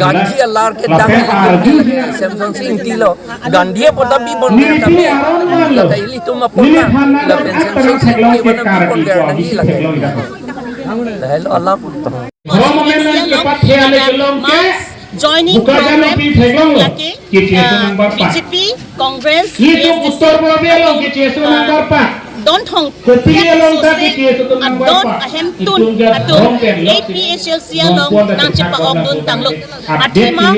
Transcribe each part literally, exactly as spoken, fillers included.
Ganji alar ke dak Semson Sing Ingti lo. Gandhi apot ta bibon ber kami. Lata ilitum apot ta. Lapen Semson Sing Ingti apot ta bibon ber nangji lake. Lahelo alam. Government nangkepathe ale kelong ke mass joining program lake, uh, B J P, Congress, A S D C, uh, Donthong, Kopi along ta K T S A atum adon ahem tun atum A P H L C along nangchepa-ok dun tanglo. Athema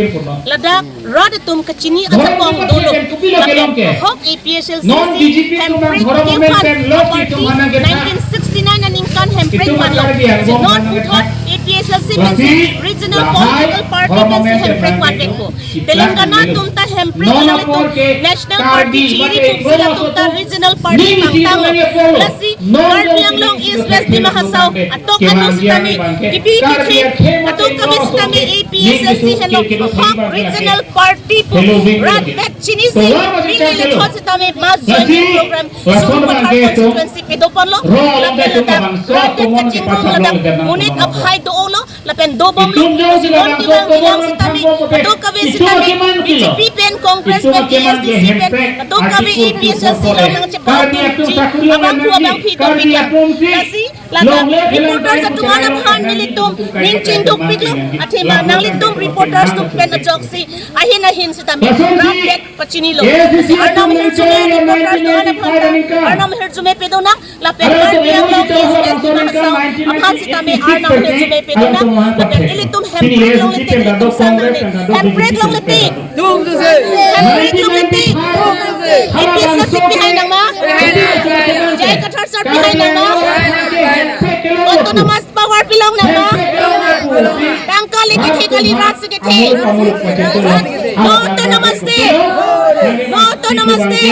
ladak rat atum kachini achapong dolo. Lapen ahok A P H L C si Hemprek kephan aparty nineteen sixty-nine aningkan Hemprek vanlo. Si non puthot A P H L C pensi regional political party pensi Hemprek vanvekpo. Telangana atum ta Hemprek, alangtum National Party chiri pusi latum ta regional party pangtanglo. Lasi Karbi Anglong East West Dima Hasao atok anu sitame, kebi kethe atok kami sitame A P H L C henlo, ahok regional party pu rat vet chinisi, Neli thot sitame mass joining program Sungpathar constituency kedo ponlo. Lapen ladak rat kachingrum, ladak monit aphai do-olo, lapen dobomlo. Lapen itum abang kelang sitame kadokave sitame B J P pen, Congress pen, A S D C pen, kadokave A P H L C along nangchepatun abangphu abangphi dopiklo. Lasi ladak reporters atum aphan nelitum ning chingdukpiklo. Athema nanglitum reporters atum pen ajoksi ahin ahin sitame rapet pachinilo. Arnam ahirjume reporters atum aphan ta arnam ahirjume pedonang. Lapen Karbi Anglong East West Dima Hasao aphan sitame arnam ahirjume pedonang. Lapen ilitum Hemprek longle te, ilitum sang nangne. Hemprek longle te. Hemprek longle te. A P H L C pihai nang ma? J I Kathar sir pihai nang ma? Autonomous power pilong nang ma? Tangka le kethe kali, rat si kethe. No autonomous te. No autonomous te.